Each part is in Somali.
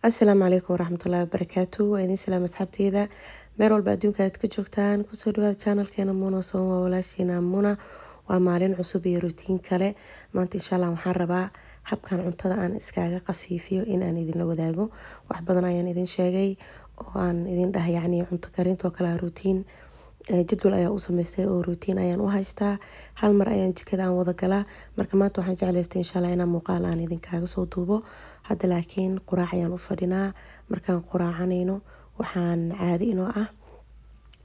Asalaamu calaykum waraxmatullaahi wabarakaatu. Waa idin salaam asxaabteyda meel walba adduunka aad ka joogtaan. Kusoo dhawaada channelkeena Muna Soon. Waa walaashiina Muna. Waa maalin cusub iyo routine kale. Maanta insha Allah waxaan rabaa habkan cuntada aan iskaga qafiifiyo in aan idinla wadaago. Wax badan ayaan idin sheegay oo aan idin dhahay, yacni cunto karintoo kale routine, jadwal ayaa u sameystay oo routine ayaan u haystaa. Hal mar ayaan jikada aan wada galaa. Marka maanta waxaan jeclaystay insha Allah inaan muuqaal aan idinkaaga soo duubo hadda, laakiin quraac ayaan u fadhinaa. Markaan quraacanayno waxaan caadi inoo ah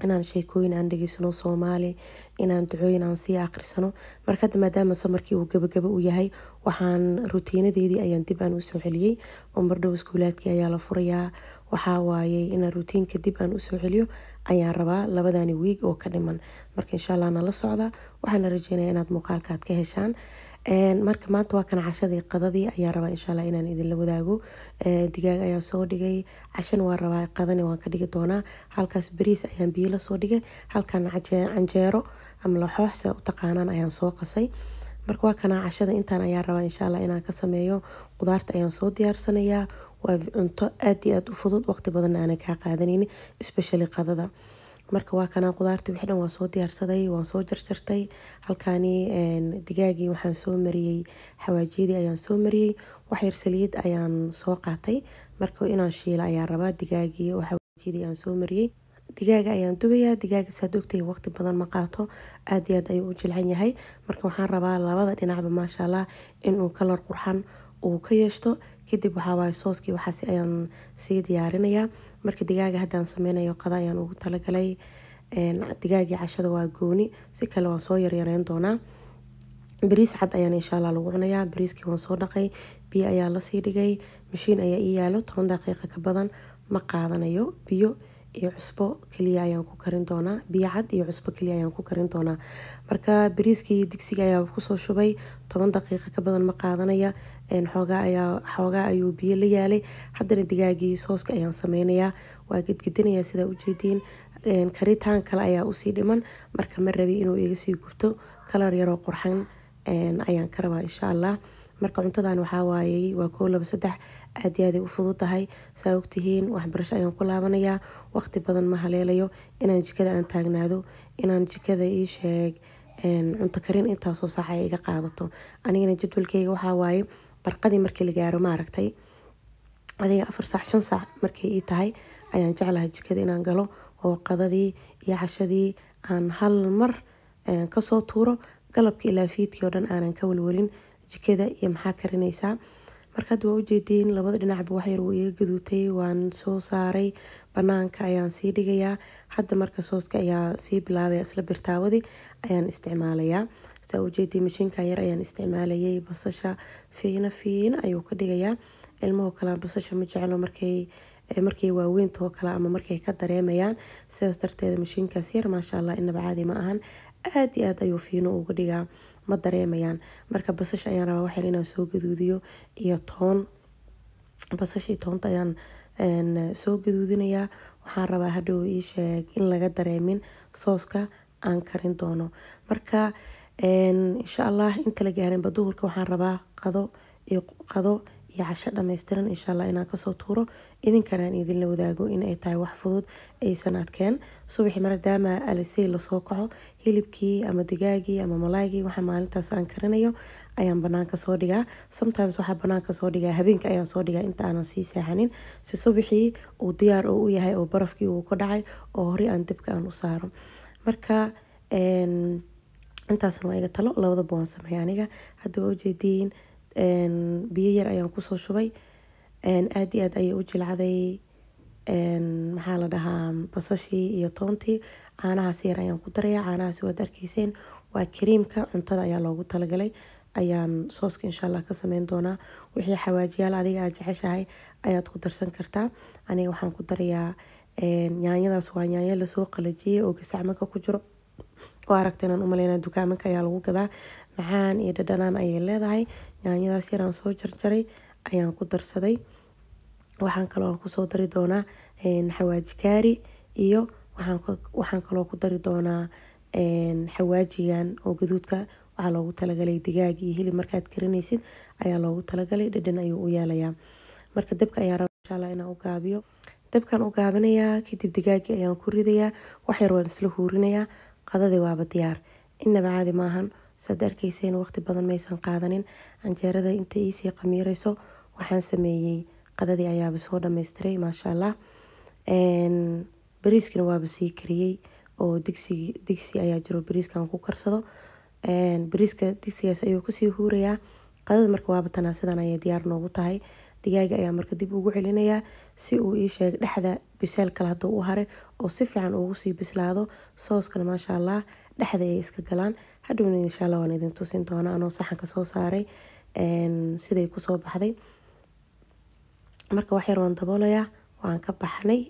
inaan sheekooyin aan dhegeysano Soomaali, inaan ducooyin aan sii akhrisano. Marka hadda maadaama summerkii uu gabagaba u yahay, waxaan routinadeedii ayaan dib aan usoo celiyey oo mardhow iskuulaadkii ayaa la furayaa. Waxaa waayey inaan routineka dib aan usoo celiyo ayaan rabaa labadani week oo ka dhiman. Marka insha Allah nala socda, waxaana rajeynaya inaad muuqaalka aad ka heshaan. Marka maanta waa kana cashadii, qadadii ayaan rabaa insha Allah inaan idinla wadaago. Digaag ayaan soo dhigay, cashana waan rabaa, qadani waan ka dhigi doonaa. Halkaas bariis ayaan biyo la soo dhigay, halkan canjeero ama laxoox sida u taqaanaan ayaan soo qasay. Marka waa kana cashada, intaan ayaan rabaa insha Allah inaan ka sameeyo. Qudaarta ayaan soo diyaarsanayaa. Waa cunto aad iyo aad u fudud, waqti badan aanan kaa qaadanaynin, especially qadada. Marka waa kana qudaartii, wixii dhan waan soo diyaarsaday, waan soo jarjartay. Halkaani digaagii waxaan soo mariyey, xawaajiyadii ayaan soo mariyey, wax yar saliid ayaan soo qaatay. Marka inaan shiila ayaan rabaa digaagii oo xawaajiyadii aan soo mariyey. Digaaga ayaan dubayaa. Digaaga saad ogtahay waqti badan ma qaato, aad iyo aad ayuu u jilcan yahay. Marka waxaan rabaa labada dhinacba maasha Allah inuu kalar qurxan uu ka yeeshto. Kadib waxaa waaye sooskii waxaasi ayaan sii diyaarinayaa. Marka digaaga haddaan sameynayo qada ayaan ugu talagalay. Digaagii cashada waa gooni, si kale waan soo yaryareyn doonaa. Bariis cad ayaan insha Allah lagu cunayaa. Bariiskii waan soo dhaqay, biyo ayaa lasii dhigay, mashiin ayaa ii yaalo. 10 daqiiqo ka badan ma qaadanayo. Biyo iyo cusbo kaliya ayaan ku karin doonaa, biyo cad iyo cusbo kaliya ayaan ku karin doonaa. Marka bariiskii digsiga ayaa kusoo shubay, 10 daqiiqo ka badan ma qaadanaya. Xoogaa ayaa, xoogaa ayuu biyo la yaalay. Haddana digaagii sooska ayaan sameynayaa, waa gedgedinayaa sidaa ujeediin. Karitaan kale ayaa usii dhiman, marka ma rabi inuu iga sii gubto. Kalar yaroo qurxan ayaan ka rabaa insha Allah. Marka cuntadan waxaa waayey waa koo, laba, saddex, aad iyo aad ay u fudud tahay. Saa ogtihiin waxbarasho ayaan ku laabanayaa, waqti badan ma haleelayo inaan jikada aan taagnaado, inaan jikada ii sheeg cunto karin intaasoo saaca ay iga qaadato. Anigana jadwalkeyga waxaa waaye barqadii markii la gaaro, maaragtay, adiga 4 saac, 5 saac markay ii tahay ayaan jeclahay jikada inaan galo oo qadadii iyo cashadii aan hal mar kasoo tuuro. Galabka ilaa fiidkii oo dhan aanan ka walwalin jikada iyo maxaa karinaysaa. Marka hadda waa ujeediin, labada dhinacba waxyar wuu iga gaduutay, waan soo saaray, banaanka ayaan sii dhigayaa hadda. Marka sooska ayaa sii bilaabaya, isla birtaawadii ayaan isticmaalayaa. Saa ujeediin mashiinka yar ayaan isticmaalayay. Basasha fiina fiina ayuu ka dhigayaa. Ilmahoo kale basasha ma jeclo markay waaweyntoo kale ama markay ka dareemayaan. Sidaas darteeda mashiinkaas yar maasha Allah inaba caadi ma ahan, aad iyo aad ayuu fiino uga dhigaa, ma dareemayaan. Marka basasha ayaan rabaa waxyar inaan soo gaduudiyo iyo toon. Basasha iyo toonta ayaan soo gaduudinayaa. Waxaan rabaa hadhow ii sheeg in laga dareemin sooska aan karin doono. Marka insha Allah inta la gaarinba duhurka waxaan rabaa qado iyo casho dhameystiran insha Allah inaan kasoo tuuro, idinkana aan idinla wadaago in ay tahay wax fudud, aysan adkeen. Subaxi maadaama alisey lasoo kaco, hilibkii ama digaagii ama malaygii waxa maalintaas aan karinayo ayaan banaanka soo dhigaa. Sometimes waxaa banaanka soo dhigaa habeenka ayaan soo dhigaa inta aanan sii seexanin, si subaxii uu diyaar oo u yahay oo barafkii uu ka dhacay oo horey aan dabka aan u saaro. Marka intaasna waa iga talo, labadaba waan sameeya aniga. Hadda waa ujeediin, biyo yar ayaan kusoo shubay. Aad iyo aad ayay u jilcaday, maxaa la dhahaa, basashii iyo toontii. Caanahaas yar ayaan ku daraya. Caanahaasi waad arkeyseen, waa creamka cuntada ayaa loogu talagalay. Ayaan sooska insha Allah ka sameyn doonaa. Wixii xawaajiyaal adiga aad jeceshahay ayaad ku darsan kartaa. Aniga waxaan ku darayaa yaanyadaas, waa yaanyo lasoo qalajiyey oo gasacmanka ku jiro oo aragta inaan umaleynaa, dukaamanka ayaa lagu gadaa. Macaan iyo dhadhanaan ayay leedahay. Yaanyadaas yaraan soo jarjaray ayaan ku darsaday. Waxaan kaloo aan kusoo dari doonaa xawaaji kaari iyo waxaan kaloo ku dari doonaa xawaajigan oo gaduudka. Waxaa loogu talagalay digaag iyo hilib markaad karinaysid ayaa loogu talagalay, dhadhan ayuu u yeelayaa. Marka dabka ayaa Allah inaan u gaabiyo. Dabkan u gaabinayaa, kadib digaagii ayaan ku ridayaa, wax yar waan isla huurinayaa. Qadadii waaba diyaar, inaba caadi maahan. Saad arkayseen waqti badan maysan qaadanin. Canjeerada inta iisii qamiireyso waxaan sameeyey qadadii ayaaba soo dhammaystiray, maasha Allah. Bariiskina waaba sii kariyey oo digsi ayaa jiro bariiskan ku karsado. Bariiska digsigaas ayuu kusii huurayaa. Qadada marka waaba tanaa, sidan ayay diyaar noogu tahay. Digaaga ayaa marka dib ugu celinayaa si uu ii sheeg dhexda biseel kale hadduu u haray oo si fiican ugu sii bislaado. Sooskana maasha Allah dhexda ay iska galaan. Hadhowna insha Allah waan idin tusin doonaa anoo saxanka soo saaray siday kusoo baxday. Marka wax yar waan daboolayaa, waan ka baxnay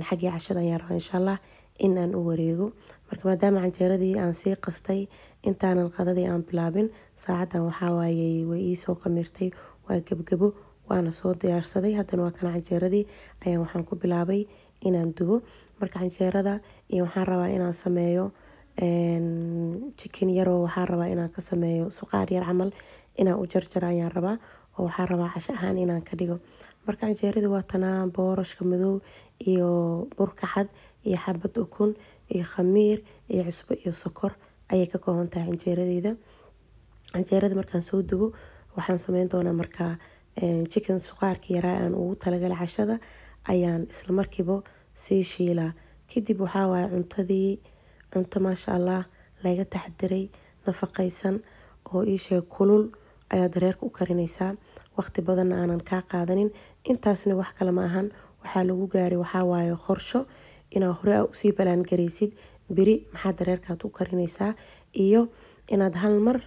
xaggii cashada ayaan rabaa insha Allah in aan u wareego. Marka maadaama canjeeradii aan sii qastay intaanan qadadii aan bilaabin, saacadan waxaa waayey way iisoo qamiirtay, waa gebgebo, waana soo diyaarsaday. Haddana waa kana canjeeradii ayaan waxaan ku bilaabay inaan dubo. Marka canjeerada iyo waxaan rabaa inaan sameeyo chicken yaroo, waxaan rabaa inaan ka sameeyo suqaar yar camal inaan u jarjaro ayaan rabaa, oo waxaan rabaa casho ahaan inaan ka dhigo. Marka canjeeradii waa tanaa, boorashka madow iyo burka cad iyo xabad ukun iyo khamiir iyo cusbo iyo sokor ayay ka kooban tahay canjeeradeyda. Canjeerada markaan soo dubo waxaan sameyn doonaa markaa chicken suqaarka yaraa aan ugu talagalay cashada ayaan isla markiiba sii shiilaa. Kadib waxaa waaye cuntadii, cunto maasha Allah laga taxadiray, nafaqaysan oo ii sheeg kulul ayaad reerka u karinaysaa, waqti badanna aanan kaa qaadanin. Intaasna wax kale ma ahan, waxaa lagu gaaray waxaa waaye qorsho inaad hore usii balaan garaysid beri maxaad reerkaad u karinaysaa, iyo inaad hal mar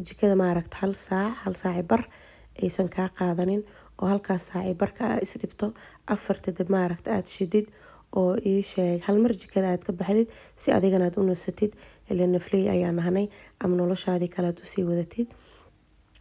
jikada maaragta hal saac, hal saaci bar aysan kaa qaadanin, oo halkaas saaci barka aa isdhibto afarta dab maaragta aada shidid oo ii sheeg hal mar jikada aad ka baxdid si adigana aad u nasatid, ilaa nafley ayaa nahanay, ama noloshaadii kale aad usii wadatid.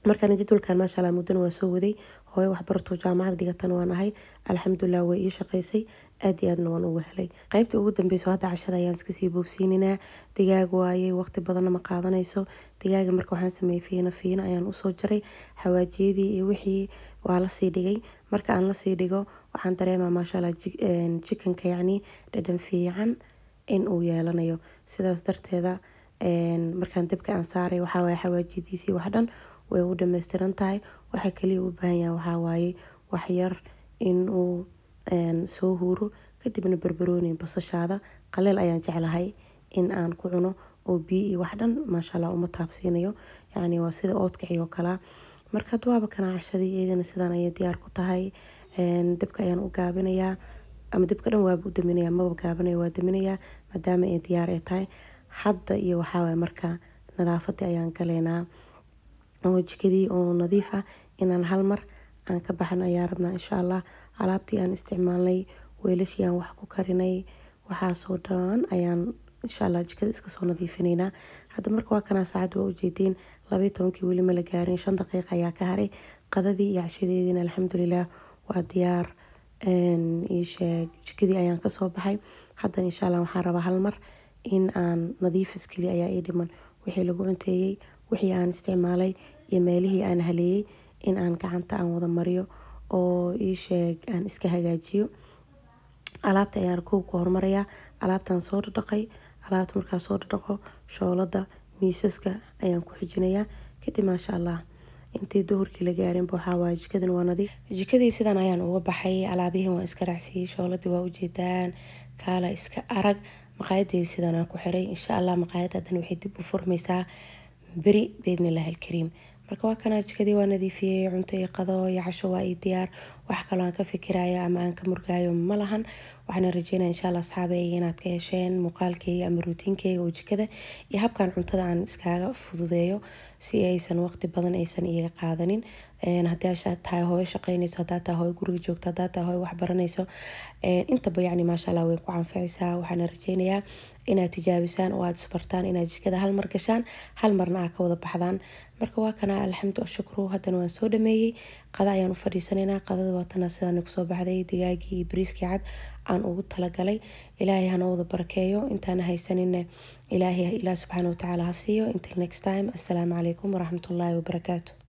Markaan jadwalkan maasha Allah muddana waa soo waday, hooyo waxbarato jaamacad dhigatan waan ahay, alxamdulilah way ii shaqaysay, aad iyo aadna waan uga helay. Qaybta ugu dambeyso hadda cashada ayaan iska sii boobsiininaa. Digaag waayey, waqti badanna ma qaadanayso digaaga. Marka waxaan sameeyey fiina fiina ayaan usoo jaray, xawaajiyadii iyo wixii waa lasii dhigay. Marka aan lasii dhigo waxaan dareemaa maasha Allah chickenka yacni dhadhan fiican in uu yeelanayo. Sidaas darteeda markaan dabka aan saaray waxaa waaye xawaajiyadiisii wax dhan way u dhameystiran tahay. Waxa kaliya u baahan yahay waxaa waaye wax yar in uu soo huuro, kadibna barbarooni, basashaada qaleel ayaan jeclahay in aan ku cuno oo biyo iyo wax dhan maasha Allah uma taabsiinayo, yacni waa sida oodkaci oo kalaa. Marka waaba kana cashadii, iyadana sidaan ayay diyaar ku tahay. Dabka ayaan u gaabinayaa ama dabka dhan waaba u daminayaa, maba gaabinayo, waa daminayaa maadaama ay diyaar ay tahay hadda. Iyo waxaa waaye marka nadaafadii ayaan galeynaa oo jikadii oo nadiif ah inaan hal mar aan ka baxno ayaa rabnaa insha Allah. Alaabtii aan isticmaalnay, weelashii aan wax ku karinay, waxaasoo dhan ayaan insha Allah jikada iska soo nadiifinaynaa hadda. Marka waa kanaa, saacadda waa ujeediin, 12-kii weli ma la gaarin, 5 daqiiqa ayaa ka haray. Qadadii iyo cashadeediina alxamdulilah waa diyaar. Ii sheeg jikadii ayaan kasoo baxay haddana. Insha Allah waxaan rabaa hal mar in aan nadiifis keliya ayaa ii dhiman, wixii lagu cunteeyey, wixii aan isticmaalay iyo meelihii aan haleeyey in aan gacanta aan wada mariyo oo ii sheeg aan iska hagaajiyo. Alaabta ayaan kow ku hormarayaa, alaabtaan soo dhaqay. Alaabta markaa soo dhaqo, shoolada, miisaska ayaan ku xijinayaa. Kadib maasha Allah intii duhurkii la gaarinba waxaa waaye jikadan waa nadiif. Jikadii sidan ayaan uga baxay, alaabihii waan iska raacsiiyey, shooladii waa ujeedaan, kaala iska arag. Maqaayadeedii sidan aan ku xiray. Insha Allah maqaayadda haddana waxay dib u furmaysaa beri biidnillahi alkariim. Marka waa kana, jikadii waa nadiifiyey, cunto iyo qado iyo casho waa ii diyaar. Wax kaloo aan ka fikirayo ama aan ka murgaayo ma lahan. Waxaana rajeynaya insha Allah asxaabeyga inaad ka hesheen muuqaalkeyga ama routine-keyga oo jikada iyo habkan cuntada aan iskaga fududeeyo si aysan waqti badan aysan iiga qaadanin. Haddii aad tahay hooyo shaqeynayso, haddaa tahay hooyo guriga joogto, haddaa tahay hooyo wax baranayso, intaba yacni maasha Allah way ku anfacaysaa. Waxaana rajeynayaa inaad tijaabisaan oo aad isbartaan inaad jikada hal mar gashaan, hal marna aad ka wada baxdaan. Marka waa kana, alxamdu ashukru, haddana waan soo dhameeyey. Qada ayaan u fadhiisanaynaa. Qadada waa tana, sidaan kusoo baxday, digaagii iyo bariiskii cad aan ugu talagalay. Ilaahay hana wada barakeeyo, intaana haysanina Ilaahay, Ilaah subxaana watacaala ha siiyo. Until next time, assalaamu calaykum waraxmatullaahi wabarakaatu.